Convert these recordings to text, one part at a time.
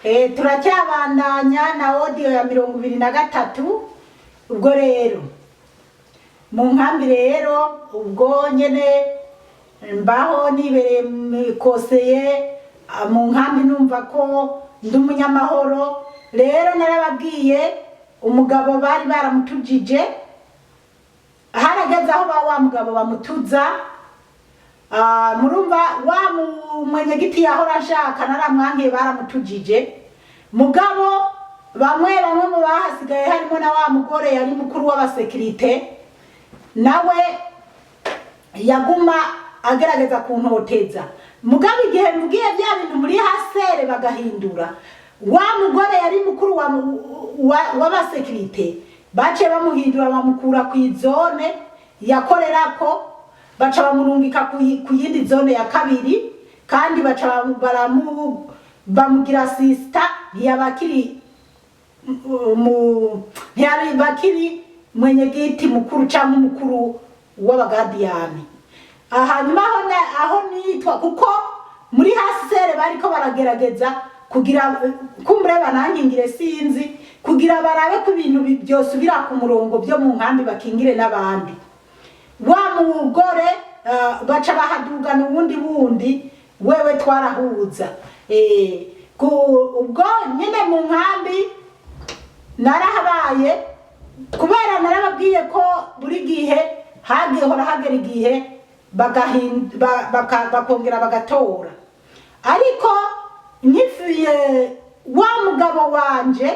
Turacyabandanya na audio ya 23. Ubwo rero mu nkambi rero, ubwo nyene mbaho nibereye koseye mu nkambi, numva ko ndi umunyamahoro. Rero narababwiye, umugabo bari baramutujije. Harageze aho ba wa mugabo bamutuza. Murumva wa mwenyegiti yahora ashaka naramwangiye, baramutujije. Mugabo bamwe bamwe mu bahasigaye, harimo na wa mugore yari mukuru w'abasekirite, nawe yaguma agerageza kuntoteza. Mugabo igihe mvugiye bya bintu muri HCR bagahindura, wa mugore yari mukuru w'abasekirite baciye bamuhindura, bamukura ku izone yakorerako, baca bamurungika ku yindi zone ya kabiri, kandi baca bamugira assistant. Ntiyabakiri mu ntiyari bakiri mwenyegiti mukuru cyangwa umukuru w'abagadiyani. Hanyuma aho nitwa, kuko muri HCR bariko baragerageza kugira kumbure banankingire, sinzi, kugira barabe ko ibintu byosubira ku murongo byo mu nkambi, bakingire n'abandi. Wa mugore baca bahadugana uwundi wundi wewe twarahuza. Ubwo nyine mu nkambi narahabaye, kubera narababwiye ko buri gihe hagihora hagera igihe bakongera bagatora. Ariko nkifiye wa mugabo wanje,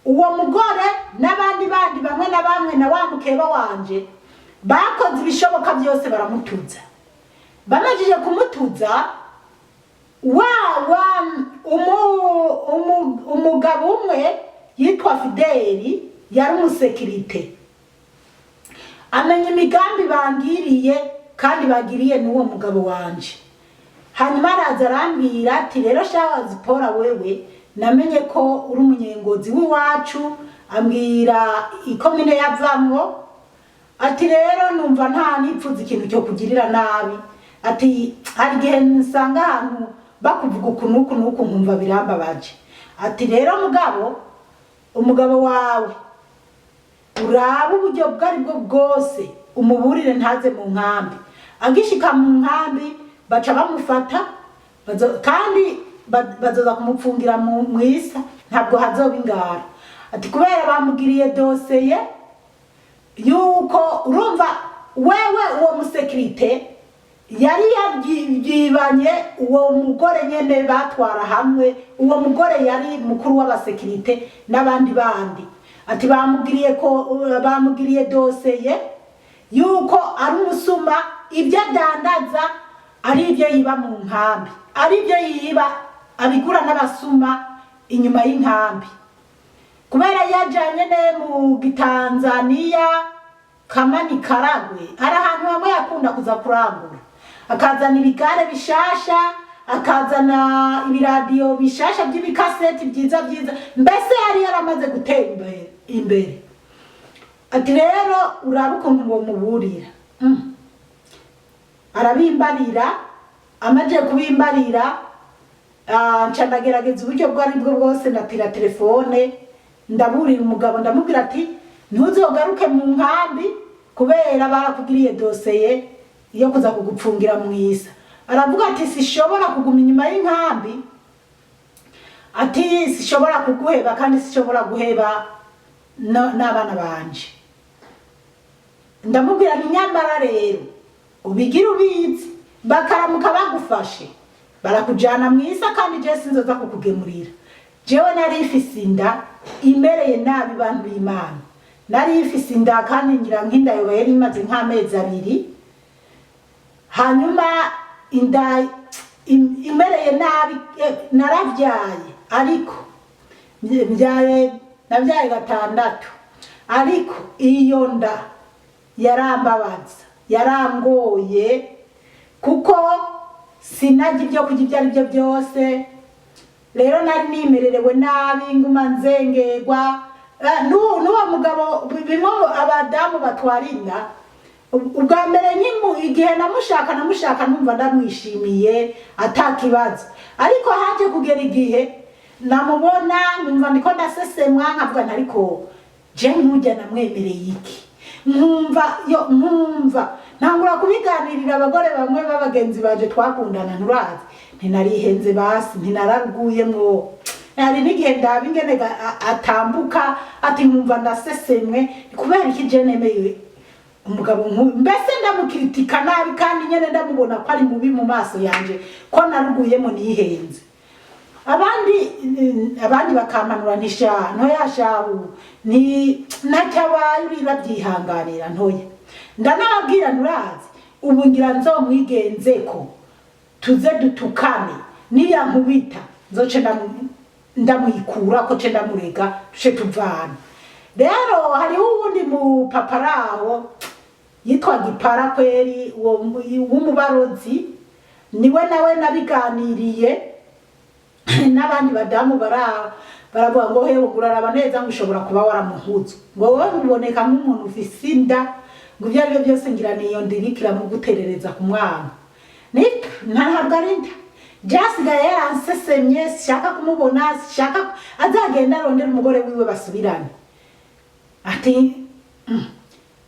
uwo mugore n'abandi bandi bamwe na bamwe na wa mukeba wanje bakoze ibishoboka byose baramutuza. Bamajije kumutuza, wa wa umu, umu, umugabo umwe yitwa Fideli yari umusekirite, amenya imigambi bangiriye kandi bagiriye n'uwo mugabo wanje. Hanyuma araza arambwira ati: "Rero shawa Zipora, wewe namenye ko uri umunyengozi w'iwacu." Ambwira ikomine yavamwo. Ati: "Rero numva nta nipfuza ikintu cyo kugirira nabi." Ati: "Hari igihe nsanga ahantu bakuvuga uku n'uku n'uku, nkumva birambabaje." Ati: "Rero mugabo, umugabo wawe urabe uburyo bwo ari bwo bwose umuburire ntaze mu nkambi. Agishika mu nkambi baca bamufata, kandi bazoza kumupfungira mwisa, ntabwo hazoba ingara." Ati: "Kubera bamugiriye dosiye yuko urumva wewe uwo musekirite yari yabyibanye uwo mugore nyene batwara hamwe, uwo mugore yari mukuru w'abasekirite n'abandi bandi." Ati: "Bamugiriye ko bamugiriye dosiye yuko ari umusuma, ibyo adandaza ari ibyo yiba mu nkambi, ari ibyo yiba abigura n'abasuma inyuma y'inkambi, kubera yajanye ne mu Gitanzaniya Kamani Karagwe, hari ahantu hamwe yakunda kuza kurangura, akazana ibigare bishasha, akazana ibiradiyo bishasha by'ibikaseti byiza byiza, mbese yari yaramaze gutera imbere." Ati: "Rero urabe ukuntu muburira." Arabimbarira. Amaze kubimbarira, nca ndagerageza uburyo bwo ari bwo bwose, ndatira telefone, ndaburira umugabo, ndamubwira ati: "Ntuzogaruke mu nkambi kubera barakugiriye dosiye yo kuza kugupfungira mwisa." Aravuga ati: "Sishobora kuguma inyuma y'inkambi." Ati: "Sishobora kuguheba kandi sishobora guheba n'abana banje." Ndamubwira nti: "Nyamara rero ubigira ubizi, bakaramuka bagufashe barakujana mwisa, kandi je sinzoza kukugemurira." Jewe nari ifise inda imereye nabi, bantu b'Imana. Nari ifise inda kandi ngira nk'inda yoba yari imaze nk'amezi 2. Hanyuma inda imereye nabi. Naravyaye, ariko mbyaye, nabyaye gatandatu, ariko iyo nda yarambabaza, yarangoye, kuko sinarya ibyo kurya ibyo ari byo byose. Rero nari nimererewe nabi, nguma nzengerwa. N'uwo mugabo, bimwe abadamu batwara inda, ubwa mbere igihe namushaka, namushaka numva ndamwishimiye atakibazo, ariko haje kugera igihe Namubona nkumva ndiko ndasesemwa, nkavuga nti: "Ariko je nkujya namwemereye iki?" Nkumva yo, nkumva ntangura kubiganirira abagore bamwe b'abagenzi baje twakundana: "Nturazi, ntinarihenze, basi ntinararuguyemwo." Hari n'igihe ndaba ingene atambuka, ati nkumva ndasesemwe: "Kubera iki je nemeye umugabo nk'uyu?" Mbese ndamukritika nabi, kandi nyene ndamubona ko ari mubi mu maso yanje, ko naruguyemo, nihenze. Abandi bakampanura: "Ntisha ntoya shahu, ni ntacyabaye, uriba byihanganira ntoya." Ndanababwira: "Nturazi, ubu ngira nzomwigenzeko, tuze dutukane, niya nkubita nzoce ndamwikura ko ce ndamurega, tuce tuvana." Rero hariho uwundi mu paparaho yitwa Gipara kweri, uwo w'umubarozi, niwe nawe nabiganiriye n'abandi badamu baraho, baravuga ngo: "Hewe, ngo uraraba neza, ngo ushobora kuba waramuhuzu, ngo wowe uboneka nk'umuntu ufise inda, ngo ibyo ari byo byose ngira niyo ndirikira mu guterereza ku mwana." Nip, ntabwo ari inda, byasigaye yaransesemye, sishaka kumubona, sishaka azagenda arondera umugore wiwe basubirane. Ati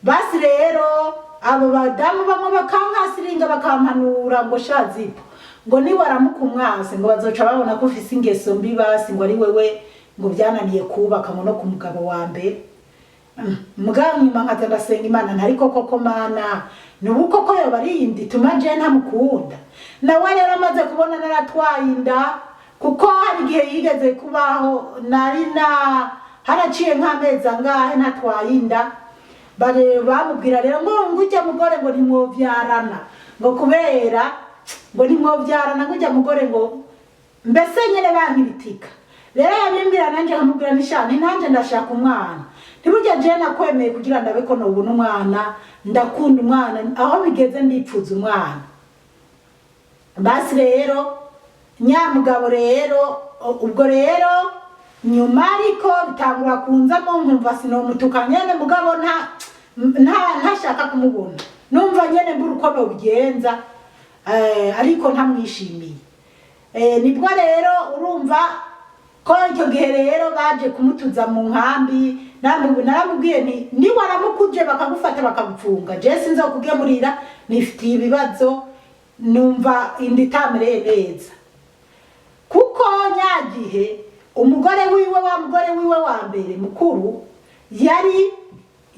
Basi rero abo badamu bamwe bakankasiringa, bakampanura ngo: "Shazipo, ngo niwaramuka umwase, ngo bazoca babona ko ufise ingeso mbi, basi ngo ari wewe ngo byananiye kubaka, ngo no ku mugabo wa mbere." Mugabo nyuma nkaza ndasenga Imana, ntariko koko Mana, nubu koko yoba ari iyindi ituma je ntamukunda? Nawe rero amaze kubona naratwaye inda, kuko hari igihe yigeze kubaho nari na haraciye nk'amezi angahe ntatwaye inda, bamubwira rero ngo ujya mugore ngo ntimwovyarana, ngo kubera ngo ntimwovyarana, ngo ujya mugore ngo mbese nyene bankiritika. Rero yabimbwira, nanje nkamubwira nti: "Nti nanje ndashaka umwana, ntiburya je nakwemeye kugira ndabe ko nobona umwana, ndakunda umwana, aho bigeze ndipfuza umwana." Basi rero nyamugabo rero ubwo rero nyuma ariko bitangura kunzamo, nkumva sinomutuka nyene, mugabo nta ntashaka kumubona, numva nyene mbura uko nobigenza, ariko ntamwishimiye. Nibwo rero urumva ko icyo gihe rero baje kumutuza mu nkambi, naramubwiye nti: "Niwaramukuje bakagufata bakagupfunga, je sinzokugemurira, nifitiye ibibazo, numva inda itamereye neza." Kuko nyagihe umugore wiwe, wa mugore wiwe wa mbere mukuru, yari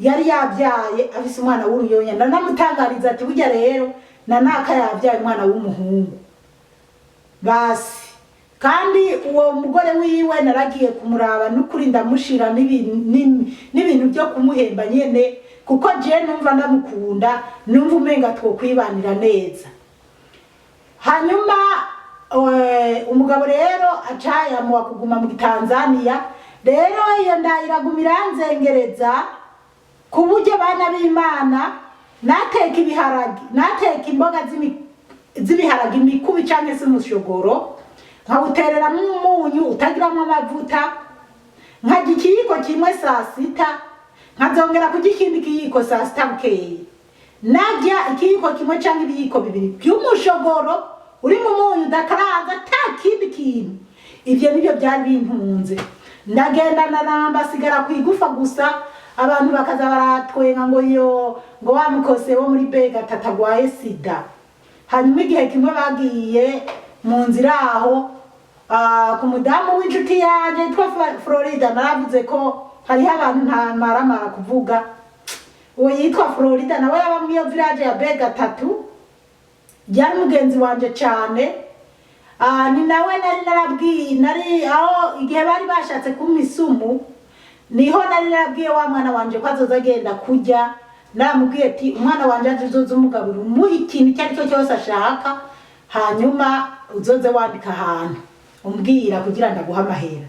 yabyaye afise umwana w'uruyoya. Ndanamutangariza ati: "Burya rero na naka yabyaye umwana w'umuhungu." Basi kandi uwo mugore wiwe naragiye kumuraba, n'ukuri ndamushira n'ibintu byo kumuhemba nyene, kuko je numva ndamukunda, numva umenga twokwibanira neza. Hanyuma umugabo rero aca yamuha kuguma mu Tanzania. Rero iyo nda iraguma iranzengereza, ku buryo, bana b'Imana, nateka ibiharage, nateka imboga z'ibiharage, imikubi canke se umushogoro, nkawutereramo umunyu utagiramo amavuta, nkarya ikiyiko kimwe saa sita, nkazongera kurya ikindi kiyiko saa sita bukeye. Narya ikiyiko kimwe canke ibiyiko bibiri by'umushogoro uri mu munyu udakaranze, ata kindi kintu. Ivyo nivyo byari bintunze. Ndagenda ndaramba, sigara ku igufa gusa. Abantu bakaza baratwenga ngo: "Yo," ngo, "wa mukose wo muri bega tatagwaye sida." Hanyuma igihe kimwe bagiye mu nzira aho, ku mudamu w'inshuti yanje yitwa Florida. Naravuze ko hariho abantu ntamaramara kuvuga. Uwo yitwa Florida nawe yaba muri iyo village ya B3, yari mugenzi wanje cyane. Ni nawe nari narabwiye, nari aho igihe bari bashatse kumpa isumu, niho nari narabwiye wa mwana wanje ko azoza agenda kurya. Naramubwiye ati: "Umwana wanje aje, uzoza umugaburira, umuha ikintu icyo ari cyo cyose ashaka, hanyuma uzoze wandika ahantu umbwira kugira ndaguhe amahera."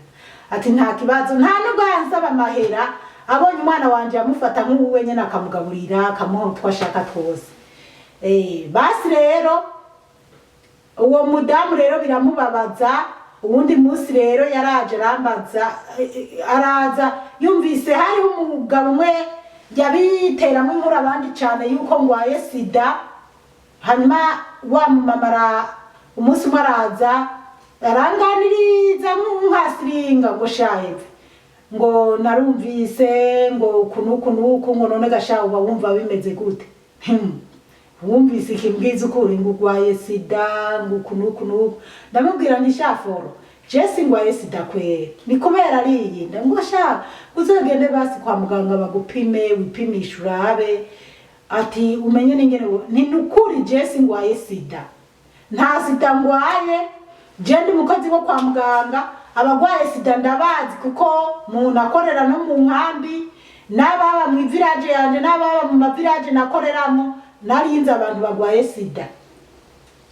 Ati: "Nta kibazo." Nta nubwo yansaba amahera. Abonye umwana wanje yamufata nk'uwe nyene, akamugaburira, akamuha utwo ashaka twose. Basi rero uwo mudamu rero biramubabaza. Uwundi munsi rero yaraje arambaza, araza yumvise hariho umugabo umwe yabiteramo inkuru abandi cyane yuko ngwaye sida. Hanyuma wa mumama umunsi umwe araza aranganiriza. Guhasiringa ngo shaheve, ngo narumvise ngo uku n'uku n'uku, ngo none gasha uba wumva bimeze gute? Wumvise ikimbwiza ukuri ngo urwaye sida, ngo uku n'uku n'uku. Ndamubwira nti: "Shaforo, je singwaye sida kwera, ni kubera ari iyi nda." Ngo: "Sha, uzogende basi kwa muganga bagupime, wipimishe, urabe." Ati: "Umenye n'ingene ni nukuri je singwaye sida, nta sida ngwaye. Je ndi umukozi wo kwa muganga, abagwaye sida ndabazi, kuko umuntu akorera no mu nkambi n'ababa mu ivillage yanje n'ababa mu mavillage nakoreramo, narinzi abantu bagwaye sida,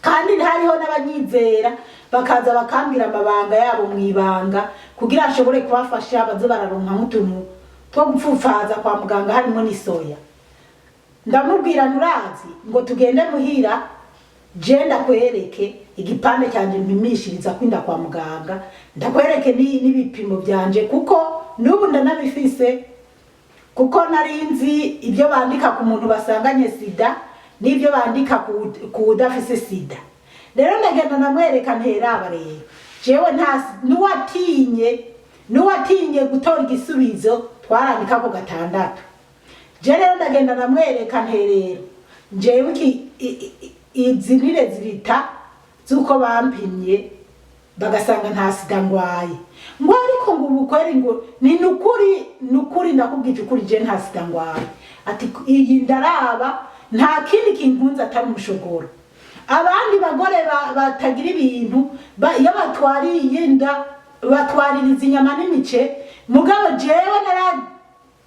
kandi hariho n'abanyizera bakaza bakambwira amabanga yabo mu ibanga kugira nshobore kubafasha, baze bararonka nk'utuntu two gupfupfaza kwa muganga, harimo n'isoya." Ndamubwira: "Nturazi ngo tugende muhira, je ndakwereke igipande cyanje mpimishiriza kwinda kwa muganga, ndakwereke n'ibipimo byanje, kuko n'ubu ndanabifise, kuko nari nzi ibyo bandika ku muntu basanganye sida n'ibyo bandika ku udafise sida." Rero ndagenda ndamwereka, nteraba rero jewe nta n'uwatinye gutora igisubizo twarandika ko 6. Je rero ndagenda ndamwereka, nterero jewe iki izi ntire zirita z'uko bampimye bagasanga nta sida ngwaye. Ngo: "Ariko ngo ubu kweri?" Ngo: "Ni nukuri, nukuri, ndakubwije ukuri, je nta sida ngwaye." Ati: "Iyi ndaraba nta kindi kinkunze atari umushogoro. Abandi bagore batagira ibintu iyo batwariye inda batwaririza inyama n'imice, mugabo jewe nara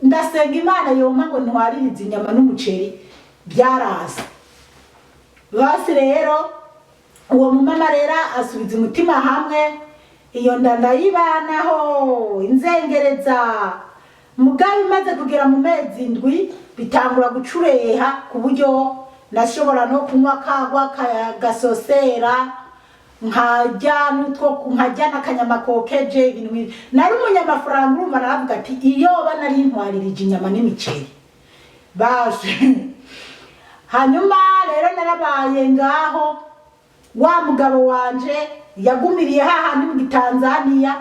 ndasenga Imana yompa ngo ntwaririze inyama n'umuceri, byaraza." Basi rero uwo mumama rero asubiza umutima hamwe, iyo nda ndayibanaho inzengereza. Mugabo imaze kugera mu mezi 7 bitangura gucureha, ku buryo nashobora no kunywa kagwa gasosera, nkarya n'utwo, nkarya n'akanyama kokeje, ibintu nk'ibyo. Nari umunyamafaranga, urumva naravuga ati: "Iyo ba nari ntwaririje inyama n'imiceri basi." Hanyuma rero narabaye ngaho, wa mugabo wanje yagumiriye hahandi mu Gitanzaniya,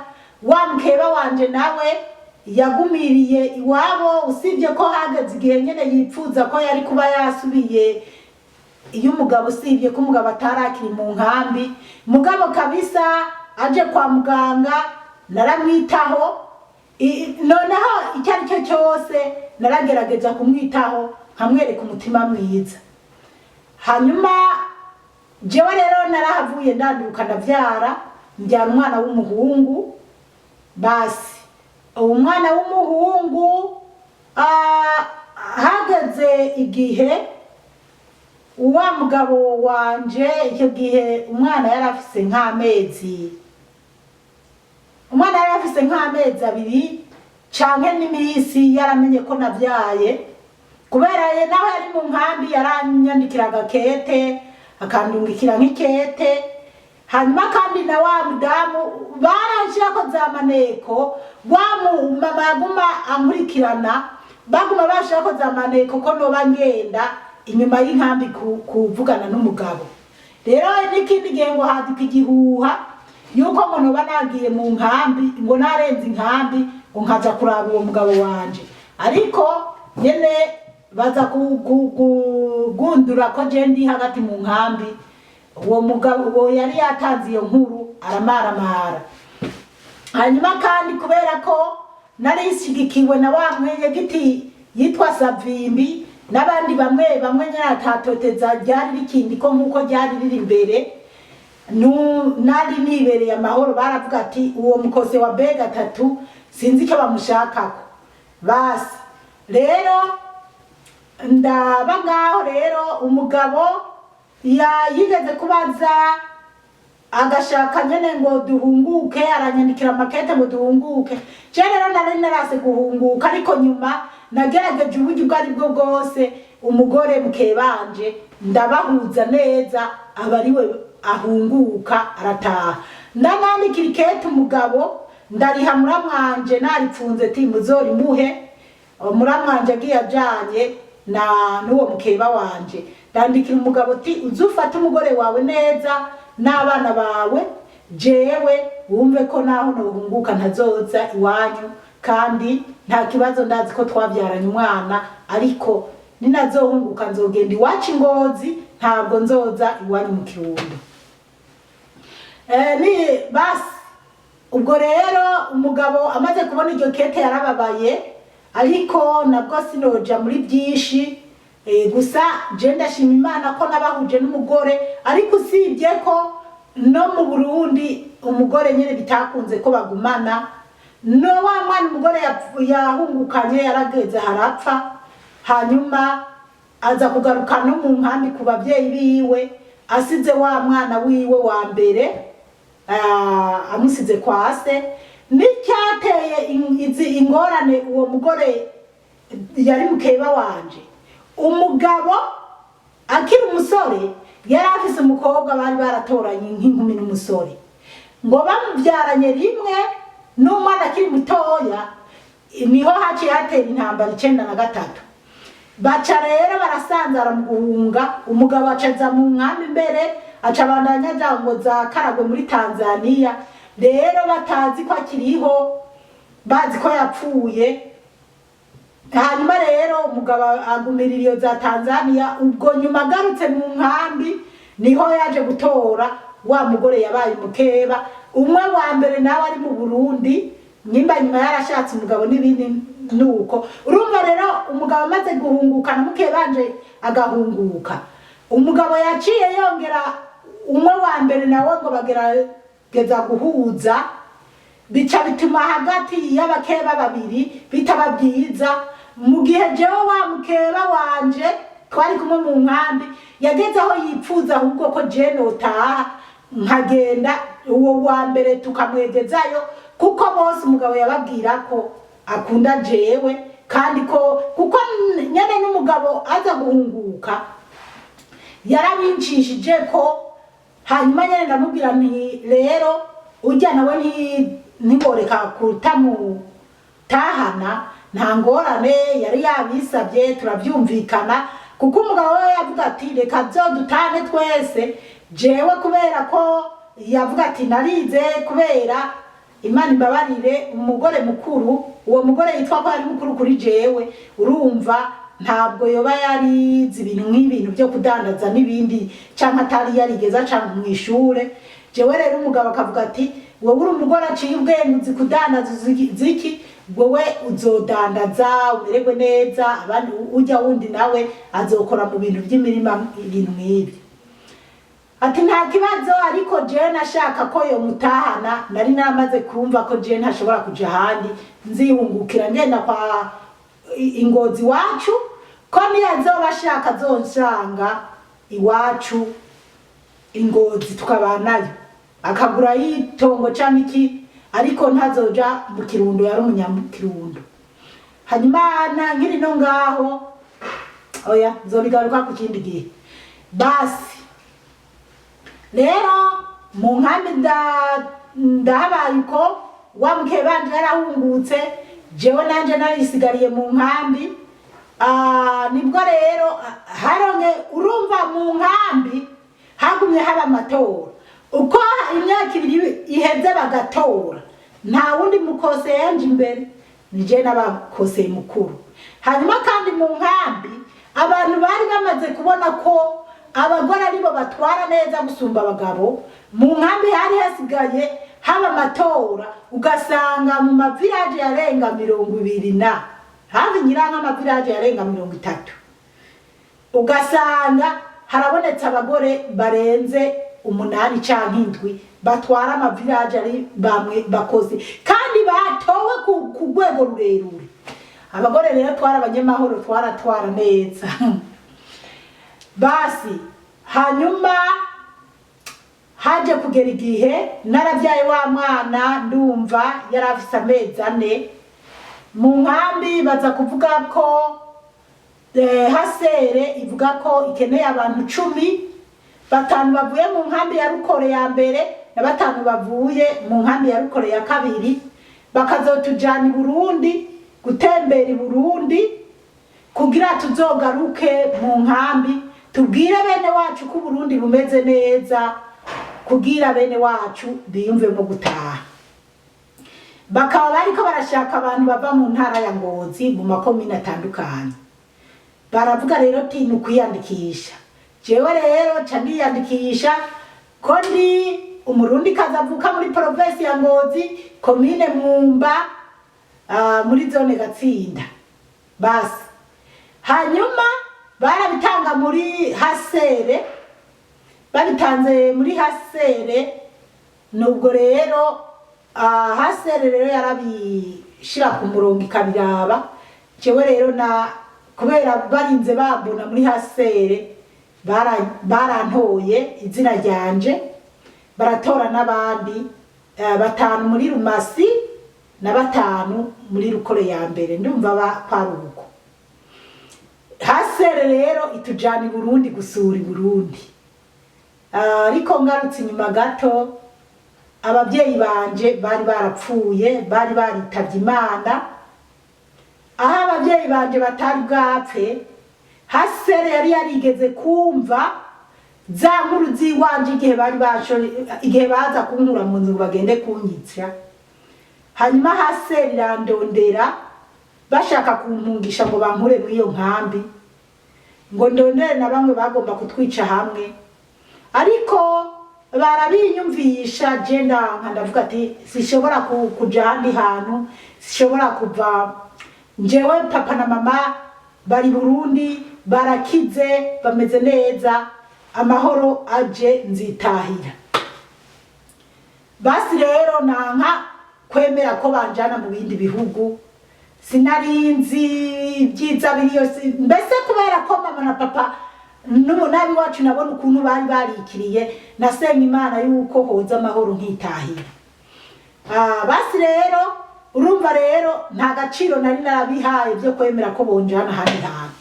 wa mukeba wanje nawe yagumiriye iwabo, usibye ko hageze igihe nyene yipfuza ko yari kuba yasubiye iyo umugabo, usibye ko umugabo atarakiri mu nkambi. Mugabo kabisa aje kwa muganga naramwitaho. Noneho icyo ari cyo cyose naragerageza kumwitaho, nkamwereka umutima mwiza. Hanyuma jewe rero narahavuye ndanduka, ndavyara, mbyara umwana w'umuhungu. Basi uwo mwana w'umuhungu, hageze igihe wa mugabo wanje, icyo gihe umwana yari afise nk'amezi, umwana yari afise nk'amezi 2 canke n'iminsi, yaramenye ko navyaye, kubera ye naho yari mu nkambi yaranyandikiraga kete, akandungikira nk'ikete. Hanyuma kandi na wa mudamu baranshirako za maneko, wa mama yaguma ankurikirana, baguma banshirako za maneko ko noba ngenda inyuma y'inkambi kuvugana n'umugabo. Rero n'ikindi gihe ngo haduka igihuha yuko ngo noba nagiye mu nkambi, ngo narenze inkambi, ngo nkaja kuraba uwo mugabo wanje, ariko nyene baza kugundura ko je ndi hagati mu nkambi. Uwo mugabo uwo yari yatanze iyo nkuru aramaramara. Hanyuma kandi kubera ko nari ishigikiwe na wa mwenyegiti yitwa Savimbi n'abandi bamwe bamwe nyine, atatoteza ryari rikindi ko nk'uko ryari riri imbere, nari nibereye amahoro. Baravuga ati: "Uwo mukose wa B3 sinzi icyo bamushakako." Basi rero ndaba ngaho. Rero umugabo yigeze kubaza, agashaka nyene ngo duhunguke, aranyandikira makete ngo duhunguke. Je rero nari narase guhunguka, ariko nyuma nagerageje uburyo ubwo ari bwo bwose, umugore mukebanje ndabahuza neza, aba ariwe ahunguka arataha. Ndanandikira ikete umugabo, ndariha muramwanje, naripfunze ti muzorimuhe. Muramwanje agiye ajanye na n'uwo mukeba wanje. Ndandikira umugabo ti: "Uzufate umugore wawe neza n'abana bawe." Jewe wumve ko naho nohunguka ntazoza iwanyu, kandi nta kibazo, ndazi ko twabyaranye umwana, ariko ninazohunguka nzogenda iwacu i Ngozi, ntabwo nzoza iwanyu mu Kirundo." Ni basi ubwo rero umugabo amaze kubona iryo kete yarababaye, ariko nabwo sinoja muri byinshi. Gusa je ndashima Imana ko nabahuje n'umugore, ariko usibye ko no mu Burundi umugore nyine bitakunze ko bagumana no wa mwana. Umugore yahungukanye yarageze harapfa, hanyuma aza kugaruka no mu nkambi ku babyeyi biwe, asize wa mwana wiwe wa mbere, amusize kwa se. N'icyateye izi ingorane, uwo mugore yari mukeba wanje. Umugabo akiri umusore yari afise umukobwa bari baratoranye nk'inkumi n'umusore, ngo bamubyaranye rimwe n'umwana akiri mutoya. Niho haciye hatera intambara 93, baca rero barasanzara mu guhunga. Umugabo acaza mu nkambi imbere, aca abandanya aja ngo za Karagwe muri Tanzania. Rero batazi ko akiriho, bazi ko yapfuye. Hanyuma rero umugabo agumirira iyo za Tanzania. Ubwo nyuma agarutse mu nkambi, niho yaje gutora wa mugore yabaye umukeba umwe wa mbere, nawe ari mu Burundi. Nyimba nyuma yarashatse umugabo n'ibindi, nuko urumva rero umugabo amaze guhunguka na mukebanje agahunguka, umugabo yaciye yongera umwe wa mbere nawe ngo bagerageza guhuza, bica bituma hagati y'abakeba babiri bitaba byiza. Mu gihe jewe wa mukeba wanje twari kumwe mu nkambi yageze aho yipfuza ahubwo ko je notaha nkagenda, uwo wa mbere tukamwegezayo, kuko bose umugabo yababwira ko akunda jewe, kandi ko kuko nyene n'umugabo aza guhunguka yarabincishije ko. Hanyuma nyene ndamubwira nti: "Rero ujya nawe ntigoreka kutamutahana, nta ngorane." Yari yabisabye, turabyumvikana, kuko umugabo we yavuga ati: "Reka dutane twese jewe," kubera ko yavuga ati: "Narize." Kubera Imana imbabarire, umugore mukuru, uwo mugore yitwa ko ari mukuru kuri jewe, urumva ntabwo yoba yarize ibintu nk'ibintu byo kudandaza n'ibindi, cyangwa atari yarigeze aca mu ishure. Jewe rero umugabo akavuga ati: "Wowe uri umugore aciye ubwenge, uzi kudandaza, uzi iki, wowe uzodandaza umererwe neza, abandi ujya wundi nawe azokora mu bintu by'imirima, ibintu nk'ibyo." Ati: "Nta kibazo." Ariko jewe nashaka ko yomutahana. Nari namaze kumva ko jewe ntashobora kuja ahandi, nzihungukira ngenda kwa i Ngozi iwacu, ko niyo azoba ashaka azonsanga iwacu i Ngozi, tukabanayo, akagura itongo canke iki, ariko ntazoja mu Kirundo. Yari umunyakirundo. Hanyuma na nkiri no ngaho, oya, nzobigaruka ku kindi gihe. Basi rero mu nkambi ndahabaye uko. Wa mukebanje yarahungutse, jewe nanje narisigariye mu nkambi. Nibwo rero haronke, urumva mu nkambi hagumye haba amatora. Uko imyaka 2 iheze bagatora, nta wundi mukose yanje imbere, nije n'abakoseye mukuru. Hanyuma kandi mu nkambi abantu bari bamaze kubona ko abagore aribo batwara neza gusumba abagabo. Mu nkambi hari hasigaye haba amatora, ugasanga mu mavillage yarenga 20 na hafi nyiranka, amavillage yarenga 30, ugasanga harabonetse abagore barenze umunani canke indwi batwara amavillage, ari bamwe bakozi kandi batowe ku rwego rurerure. Abagore rero twara abanyamahoro, twaratwara neza. Basi hanyuma haje kugera igihe narabyaye wa mwana, ndumva yari afise amezi 4. Mu nkambi baza kuvuga ko HCR ivuga ko ikeneye abantu 10, batanu bavuye mu nkambi ya Rukore ya mbere na batanu bavuye mu nkambi ya Rukore ya kabiri, bakazotujana i Burundi gutembera i Burundi, kugira tuzogaruke mu nkambi tubwire bene wacu ko Uburundi bumeze neza. Kugira bene wacu biyumvemo gutaha. Bakaba bariko barashaka abantu bava mu ntara ya Ngozi mu makomine atandukanye. Baravuga rero ati ni ukwiyandikisha. Jewe rero ca ndiyandikisha ko ndi Umurundi kazi avuka muri provinsi ya Ngozi, komine Mwumba, muri zone Gatsinda. Basi hanyuma barabitanga muri HCR. Babitanze muri HCR, nubwo rero HCR rero yarabishira ku murongo ikabiraba. Jewe rero na kubera barinze bambona muri HCR, barantoye izina ryanje, baratora n'abandi batanu muri Rumasi na batanu muri Rukore ya mbere. Ndumva kwari uko. HCR rero itujana i Burundi gusura i Burundi. Ariko ngarutse inyuma gato, ababyeyi banje bari barapfuye, bari baritavye Imana. Aho ababyeyi banje batari bwapfe, HCR yari yarigeze kumva za nkuru z'iwanje igihe bari basho, igihe baza kunkura mu nzu ngo bagende kunyica. Hanyuma HCR irandondera, bashaka kumpungisha ngo bankure muri iyo nkambi, ngo ndondere na bamwe bagomba kutwica hamwe. Ariko barabinyumvisha, je ndanka. Ndavuga ati sishobora kuja ahandi hantu, sishobora kuva. Njewe papa na mama bari Burundi, barakize, bameze neza, amahoro aje nzitahira. Basi rero nanka kwemera ko banjana mu bindi bihugu. Sinarinzi ibyiza biriyo, mbese kubera ko mama na papa n'umunabi wacu nabona ukuntu bari barikiriye, nasenga Imana yuko hoza amahoro nkitahira. Basi rero urumva rero nta gaciro nari narabihaye byo kwemera ko bonjana ahandi hantu.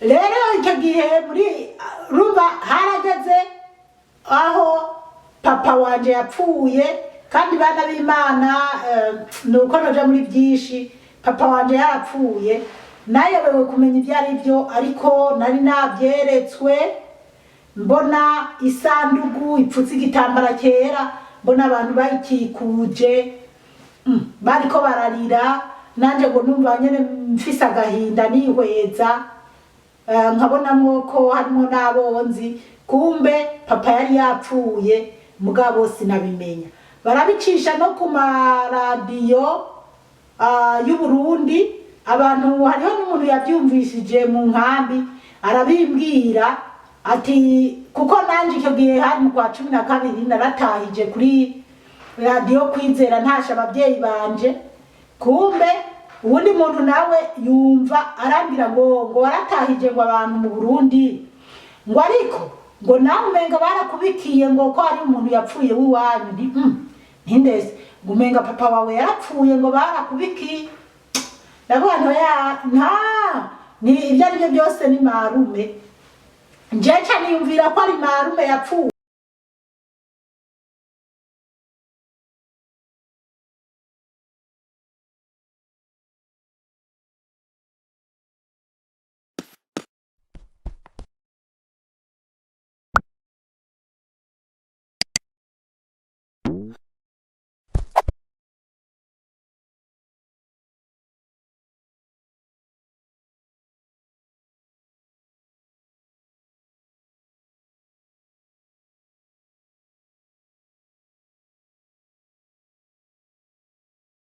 Rero icyo gihe muri urumva harageze aho papa wanje yapfuye. Kandi bana b'Imana, nuko noja muri byinshi, papa wanje yarapfuye, nayobewe kumenya ibyo ari byo, ariko nari nabyeretswe. Mbona isandugu ipfutse igitambara cyera, mbona abantu bayikikuje, bariko bararira. Nanje ngo numva nyene mfise agahinda, nihweza, nkabonamwo ko harimo n'abonzi. Kumbe papa yari yapfuye, mugabo sinabimenya. Barabicisha no ku maradiyo y'u Burundi. Abantu, hariho n'umuntu yabyumvishije mu nkambi, arabimbwira ati kuko nanje icyo gihe hari mu kwa 12, naratahije kuri Radiyo Kwizera, ntasha ababyeyi banje. Kumbe uwundi muntu nawe yumva arambwira ngo waratahije ngo abantu mu Burundi, ngo ariko ngo nawe umenga barakubikiye ngo ko hari umuntu yapfuye w'iwanyu. Nti ntindese ngo umenga papa wawe yarapfuye, ngo barakubikiye. Ndavuga ntoya, nta ni ibyo ari byo byose ni marume. Nje ca niyumvira ko ari marume yapfuye.